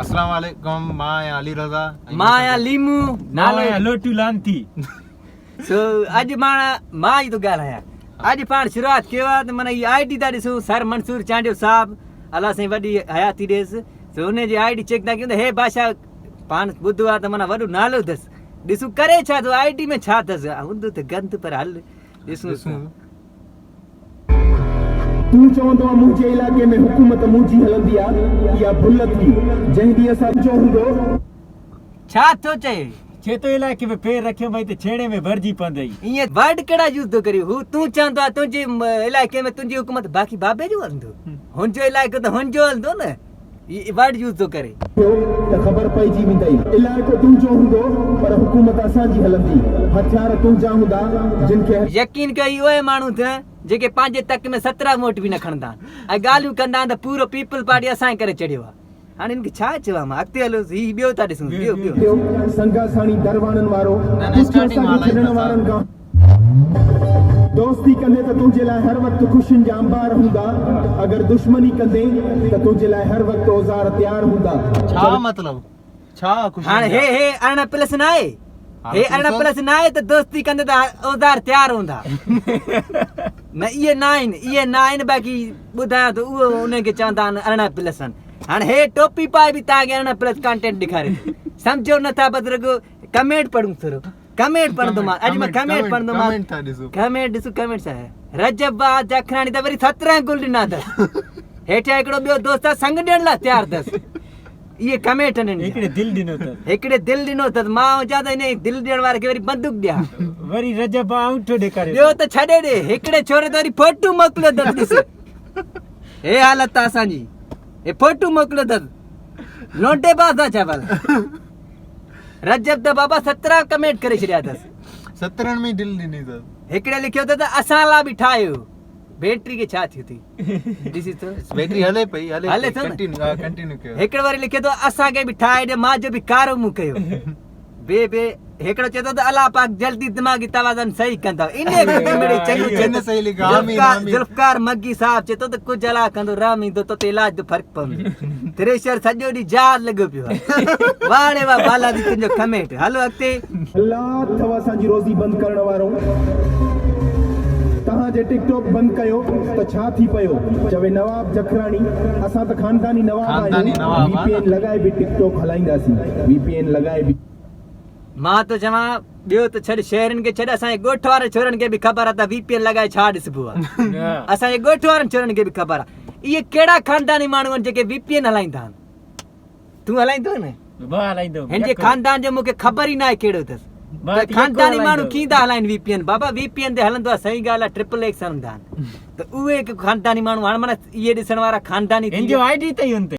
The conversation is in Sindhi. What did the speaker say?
اسلام عليڪم مان آهيان علي رضا مان آهيان ليمو نالو آهيان لوٽو لانتي. سو اڄ مان مان ئي ٿو ڳالهايان اڄ پاڻ شروعات ڪيو آهي ته معنيٰ هي I D ٿا ڏسون سر منصور چانڊيو صاحب الله سائين وڏي حياتي ڏيس سو ان جي I D check ٿا ڪيون ته هي بادشاهه پاڻ ٻڌو آهي ته معنيٰ وڏو نالو اٿس ڏسون ڪري ڇا ٿو I D ۾ ڇا اٿس هوندو ته گند پر هل ڏسون. تون چوندو آ منهنجي علائقي ۾ حڪومت منهنجي هلندي آ اها ڀل ٿي جنهن ڏينهن اسان جو هوندو. ڇا ٿو چئي؟ ڇيتو علائقي ۾ پير رکيو مئي ته ڇيڻي ۾ ڀرجي پوندئي. ايئن ورڊ ڪهڙا يوز ٿو ڪري هو تون چوندو آ تنهنجي علائقي ۾ تنهنجي حڪومت باقي بابي جو هلندو هن جو علائقو ته هن جو هلندو نه هي ورڊ يوز ٿو ڪري. ٿيو ته خبر پئجي ويندئي. علائقو تنهنجو هوندو پر حڪومت اسان جي هلندي. هٿيار تنهنجا هوندا جن کي. يقين ڪيو هي اهي ماڻهو ته جيڪي پنهنجي تڪ ۾ 17 ووٽ به نه کڻندا آهن ۽ ڳالهيون ڪندا آهن ته پورو پيپلز پارٽي اسان جي ڪري چڙهيو آهي. هاڻي هن کي ڇا چوان مان اڳتي هلو هي ٻيو ٿا ڏسون ٻيو ٻيو. ٿيو سنگاساڻي درواڻن وارو پڇ اسان کي ڇڏڻ وارن کان. دوستي ڪندين ته تنهنجي لاء هر وقت خوشين جا انبار هوندا، اگر دشمني ڪندين ته تنهنجي لاء هر وقت اوزار تيار هوندا. ڇا مطلب ڇا خوشين هاڻي جا. هي هي 18 پلس ناهي هي 18 پلس ناهي ته دوستي ڪندي ته اوزار تيار هوندا نه اهي ناهن اهي ناهن باقي ٻڌايان ٿو اهو انهن کي چوندا آهن 18 پلس آهن هاڻي هي ٽوپي پائي به توهان کي 18 پلس ڪانٽينٽ ڏيکاري ٿو سمجهو نٿا بس رڳو ڪمينٽ پڙهون ٿورو ڪمينٽ پڙهندو مان اڄ مان ڪمينٽ پڙهندو مان ڪمينٽ ڏسو ڪمينٽ ڇا آهي رجب باد جاکراڻي ته وري 17 گل ڏنا اٿس هيٺيان هڪڙو ٻيو دوست آهي سنگ ڏيڻ لاء تيار اٿس اهي ڪمينٽ آهن هڪڙي دل ڏنو اٿس هڪڙي دل ڏنو اٿس مان هجان ته انهي دل ڏيڻ واري کي وري بندوق ڏيان وري رجب آڱوٺو ڏيکاريو ٻيو ته ڇڏي ڏي هڪڙي ڇوري ته وري فوٽو موڪليو اٿس ڏس هي حالت آ اسان جي هي فوٽو موڪليو اٿس لونڊي باز آ ڇا ڀلا رجب ته بابا 17 ڪمينٽ ڪري ڇڏيا اٿس. 17 ۾ دل ڏني اٿس. هڪڙي لکيو اٿس ته اسان لا به ٺاهيو. بيٽري کي ڇا ٿيو ٿي ڏسي ٿو. بيٽري هلي پئي هلي هلي ٿو نه ڪنٽينيو ها ڪنٽينيو ڪيو. هڪڙو وري لکي ٿو اسان کي به ٺاهي ڏي مان جو به ڪارو منهن ڪيو. بي بي هڪڙو چئي ٿو ته الله پاڪ جلدي دماغي توازن صحيح ڪندو. انهي کي به مڙئي چڱو چئي ٿو. صحيح لکيو آمين آمين. ذوالفقار مگي صاحب چئي ٿو ته ڪجهه الله ڪندو رحم ايندو تو تي علاج جو فرق پوندو. ٿريشر سڄو ڏينهن جهاز لڳو پيو آهي. واهه ڙي واهه بالا جي تنهنجو ڪمينٽ. هلو اڳتي. الله اٿو اسان جي روزي بند ڪرڻ وارو. توهان جي ٽڪ ٽاڪ بند ڪيو ته ڇا ٿي پيو. چوي نواب جکراڻي اسان ته خانداني نواب خانداني آهيون نواب وي آ پي نه. اين لڳائي به ٽڪ ٽاڪ هلائينداسين وي پي اين لڳائي به. مان ٿو چوان ٻيو ته ڇڏ شهرين کي ڇڏ اسان جي ڳوٺ وارن ڇورن کي به خبر آ ته وي پي اين لڳائي ڇا ڏسبو آ. اسان جي ڳوٺ وارن ڇورن کي به خبر آ. اهي ڪهڙا خانداني ماڻهو آهن جيڪي وي پي اين هلائيندا آهن. تون هلائيندو آهين نه؟ مان هلائيندو هن جي خاندان جو مونکي خبر ئي ناهي ڪهڙو اٿس. ته خانداني ماڻهو ڪيئن ٿا هلائين وي پي اين بابا وي پي اين تي هلندو آهي صحيح ڳالهه آهي ٽرپل ايڪس هلندا آهن ته اهي هڪ خانداني ماڻهو هاڻ معنيٰ اهي ڏسڻ وارا خانداني هن جو I D اٿئي هن تي.